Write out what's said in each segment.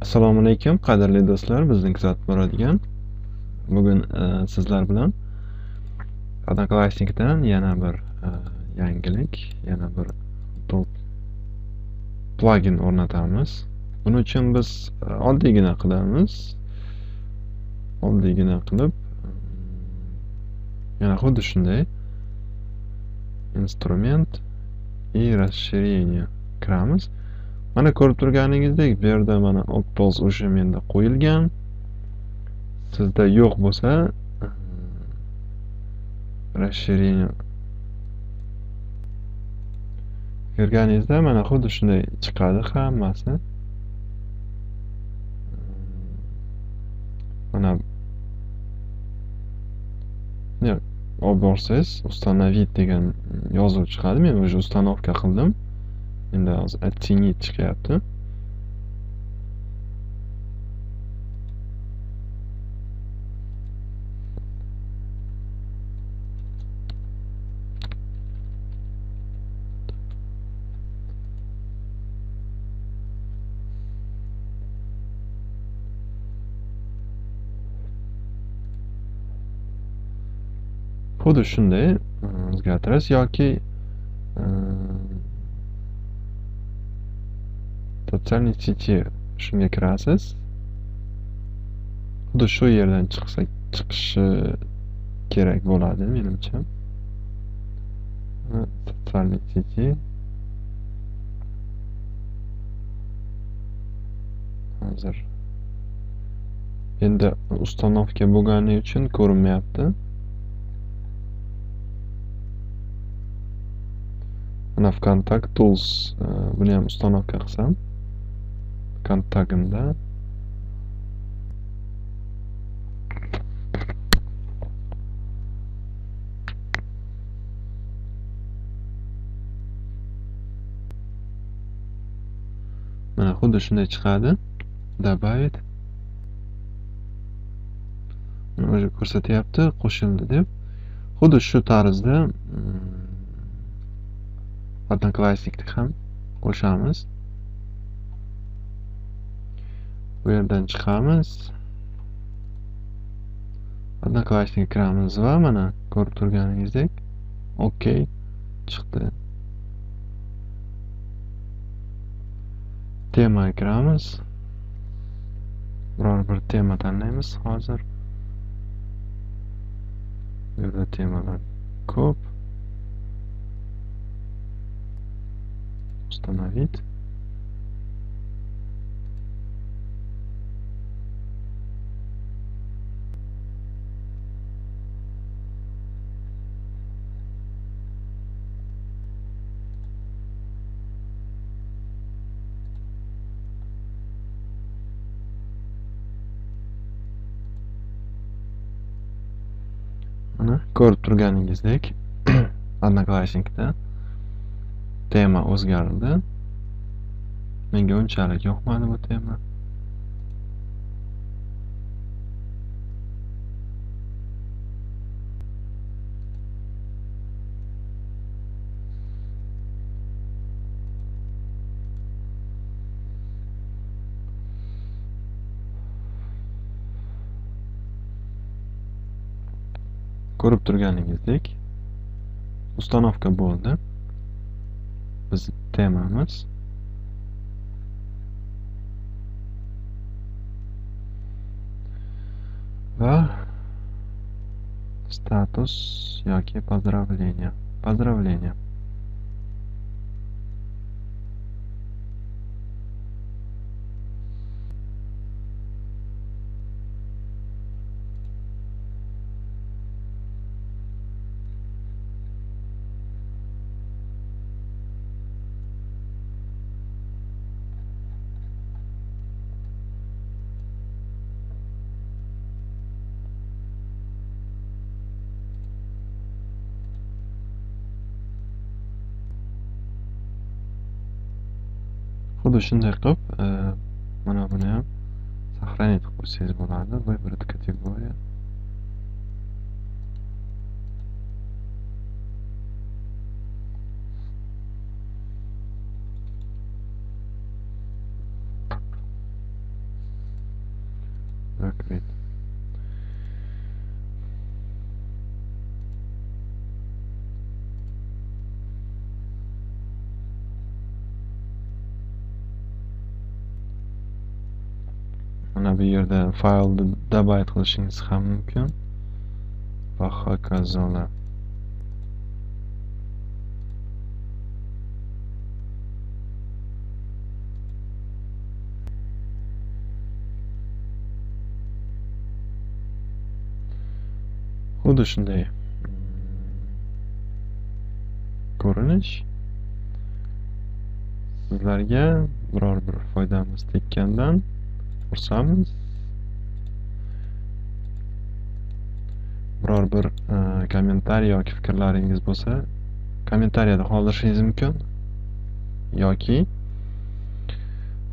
Assalomu alaykum, qadrli do'stlar, bizni kuzatib boradigan. Bugun sizlar bilan Odnoklassnikdan yana bir yangilik, yana bir plugin o'rnatamiz. Buning uchun biz oddiygina qilamiz. Oddiygina qilib yana xuddi shunday instrument и расширение kiramiz. Mana ko'rib turganingizdek, bu yerda mana Octools o'sha menda qo'yilgan. Sizda yo'q bo'lsa, расширение kirganingizda mana xuddi shunday chiqadi hammasi. Mana olib borsangiz, установить degan yozuv chiqadi. Men уже установка qildim. Endi hozir оценить chiqyapti. Xuddi shunday o'zgartirasiz yoki sotsial сети shunga kirasiz. Xuddi shu yerdan chiqishi kerak bo'ladi menimcha. Sotsial сети hozir endi установка bo'lgani uchun ko'rinmayapti. Mana VKontakte Tools, buni ham установка qilsam kontaktimda mana xuddi shunday chiqadi. Добавить. Mana ko'rsatyapti, qo'shildi deb. Xuddi shu tarzda Odnoklassnikni ham qo'shamiz. Bu yerdan chiqamiz. Odnoklassnikka kiramiz va mana ko'rib turganingizdek OK chiqdi. Temaga kiramiz. Biror bir tema tanlaymiz hozir. Bu yerda temalar ko'p. Установить. Mana ko'rib turganingizdek Odnoklassnikda tema o'zgardi. Menga unchalik yoqmadi bu tema. Ko'rib turganingizdek установка bo'ldi. Biz temamiz. Va status yoki поздравление. Поздравление. Xuddi shunday qilib, mana buni ham сохранить qilib qo'ysangiz bo'ladi. Выбрать категорию. Закрыть. Mana bu yerda faylni добавить qilishingiz ham mumkin va hokazolar. Xuddi shunday ko'rinish. Sizlarga biror bir foydamiz tekkandan xursandmiz. Biror bir kommentariy yoki fikrlaringiz bo'lsa, kommentariyada qoldirishingiz mumkin yoki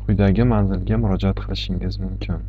quyidagi manzilga murojaat qilishingiz mumkin.